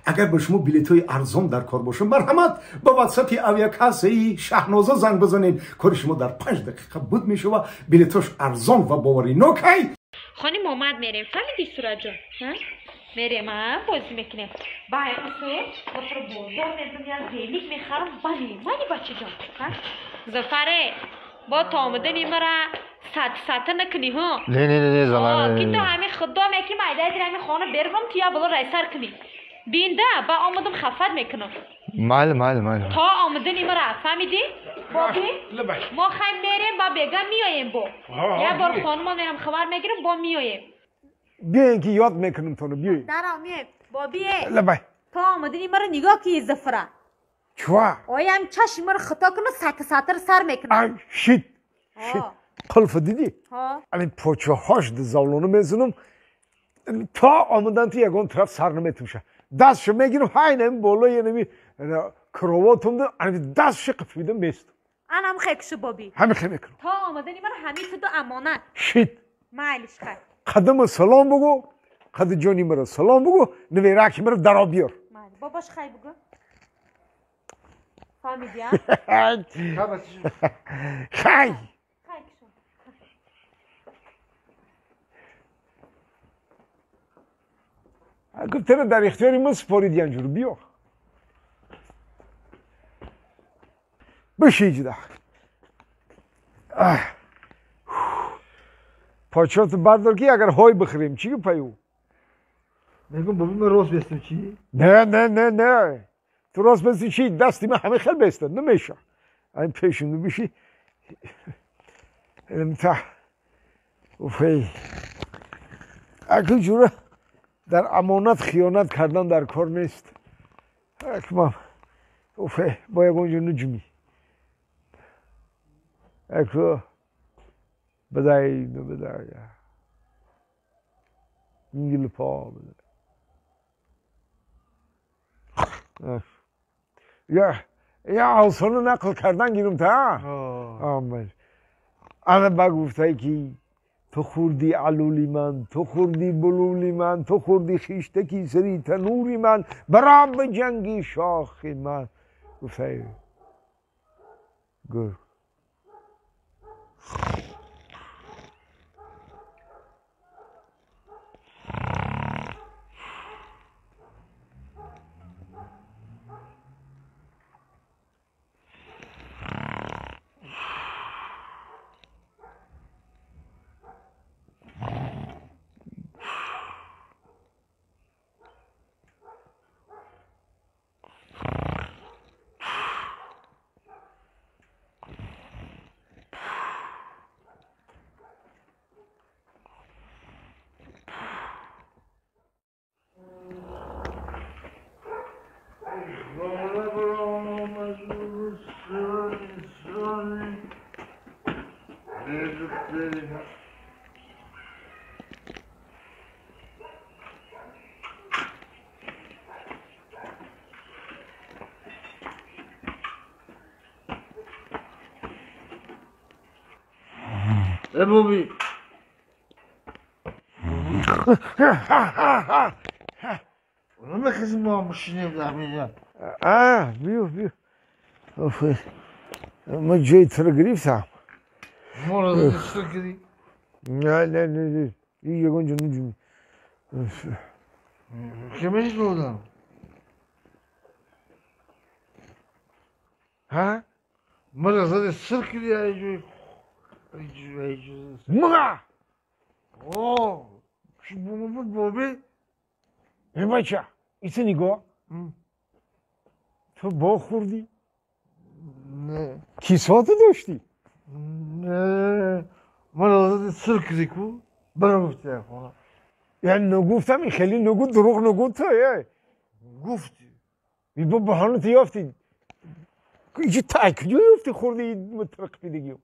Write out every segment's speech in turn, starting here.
Агар ба шумо билетҳои арзон дар кор бошад, марҳамат, ба ватсапи авиакассаи Шаҳноза занг бизанед. Кори шумо дар 5 дақиқа буд мешава. Билетҳош арзон ва боваринок ай. Хони Момад мерем, фаҳмидӣ, Суратҷон? Мерем, бозӣ мекунем. Бай усу, бохро бозор мебарам, як велик мехарам, бали, мани бачаҷон. Зафаре, бо то омадани мара сат сата накунӣ, ҳо? Не, не, не, не, зала. Ки то ҳами худо меки майдаи дир ҳами хона бервам, ту я боло райсар кунӣ. Бинда, ба омадам хафат мекунам. Майли, майли, майли. То омадани мара, фаҳмидӣ? Боби? Мо хай мерем, ба бега меоем бо. Як бор хонума мерам, хабар мегирам, бо меоем. Биёен ки ёд мекунам тоно, биёен. Дарав меоем. Бобие. Лабай. То омадани мара нигоҳ ки Зафара. Чва? Оям чашми мара хато куна, сата сатар сар мекунам. Ай, шит. Шит. Қулф дидӣ? Ҳо. Ами почаҳош завлону мезунам. То омадан ту ягон тараф сар наметумша. Дастшо мегирам, ҳайнами болои янами кровотумда, ами дастшо қифида местум. Анам хекшу, боби. Ҳами хе мекунам. То омадани мара ҳами туду амонат. Шит. Майлиш, хай. Қадама салом бугу, қади ҷони мара салом бугу, нивераки мара даро биёр. Майли. Бобош хай бугу. Фаҳмидӣ, а? Хай. Хай кишу. Гуфт тара дар ихтиёри ман супорид, янҷур биё. Биши иҷда. Почоту бардор ки агар ҳой бихӯрем, чӣ гапаю? Мегум, боби, ман рост бестам, чӣ? Не, не, не, не. Ту рост бести чӣ? Дасти ман ҳама хел беста, намеша. Айн пешунду биши. Та. Уфей. Аку ҷура дар амонат хиёнат кардан дар кор нест. Акмам. Уфе, бо ягон ҷо нуҷмӣ. Аку бадай, бадай. Ингил па бадай. Я, я осону нақл кардан гирум та? Омад. Ана ба гуфтай ки ту хӯрди алули ман, ту хӯрди булули ман, ту хӯрди хиштаки сари танури ман, баро ба ҷанги шохи ман. Гуфтай гург. Э, боби. Намехезим, мо мошинем дар меҷа. А, биё, биё. Офе. Ма ҷои туро гирифтам. Моро чӣ кардӣ? Не, не, не, не. Ягон ҷо нуҷмӣ. Ки мешнодам? Ҳа? Мара зади сир кардӣ ай ҷои. Ма! О, чӣ буд, боби? Э, бача, иса нигоҳ. Ту бо хӯрдӣ? Не. Кисоту доштӣ? Не. Мара зади сир кардӣ ку? Бара гуфти як хона. Я нагуфтам, ин хеле нагу, дурӯғ нагу ту, э. Гуфтӣ. Бо баҳона ту ёфтӣ. Иҷи тай куҷо ёфтӣ хӯрди мутараққидагиё?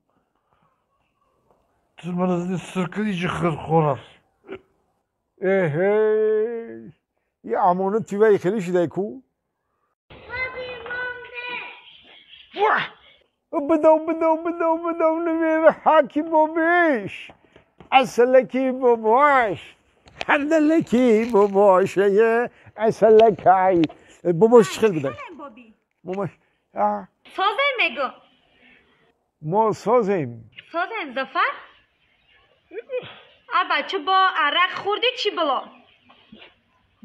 Ту мара зади сир кардӣ, иҷи хӯрав. Эҳе, я амонат тиваи хеле шидай ку? Вах! Бидав, бидав, бидав, бидав, намера ҳаки бобиш. Асалаки бобош. Хандалаки бобошае. اصلا باباش خیلی بوده باباش سازم میگو ما سازیم سازم زفر بچه با عرق خوردی چی بلا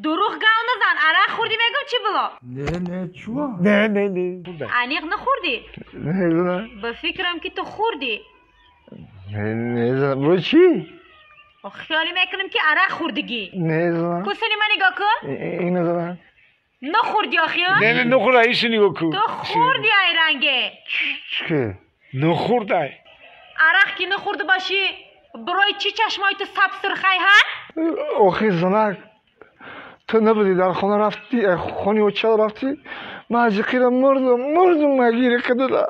دروغ گاو نزن عرق خوردی میگم چی بلا نه نه چوا نه نه نه انیق نخوردی نه نه به فکرم که تو خوردی نه نه برو چی خیالی میکنم که عرق خوردگی نه نه کسانی من نگاه کن این نه نخوردی آخی نه نه نخورده ایش نگاه کن تو خوردی ای رنگه چه نخورده عرق که نخورده باشی برای چی چشمای تو سب سرخی ها؟ آخی زنک تو نبودی در خانه رفتی خانه و چرا رفتی من از قیرم مردم من گیره کردم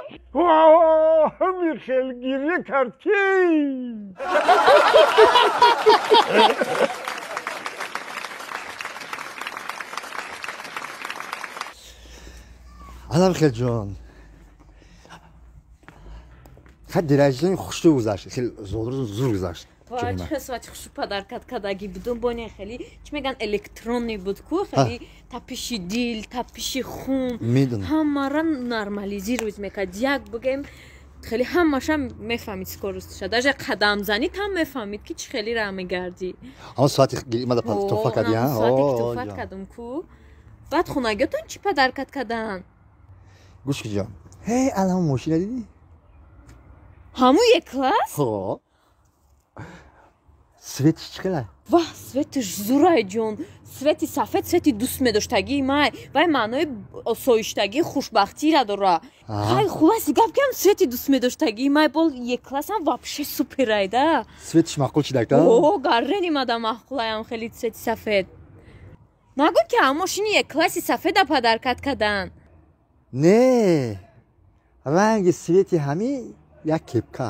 همی خیلی گیره کرد کی علم خیلی جان خیلی درجه خوشتو گذشت خیلی زور گذشت چه ساعت خوش پدرکت کداگی بدون بونی خیلی چی میگن الکترونی بود کو خیلی تپشی دل تپشی خون همه را نرمالیزی روز میکرد یک بگیم خیلی همش هم میفهمید سکورست شد даже قدم زنی هم میفهمید که چی خیلی راه میگردی اما ساعتی ما توفه کردی ها ساعتی که توفت کردم کو بعد خونگیتون چی پدرکت کردن گوش کن جان هی الان ماشین دیدی همون یک کلاس ها سветиш чӣ хела ваҳ светиш зурай ҷон свети сафед свети дӯстмедоштагии май вай маънои осоиштагӣ хушбахтира дора хай хулоси гап кам свети дӯстмедоштагии май бол еклассам вообще суперайда светиш маъқул чидакта о гаррени мада маъқулаям хеле свети сафед нагӯ ки ҳам мошини екласси сафеда падаркат кадан не ранги свети ҳами як кепка.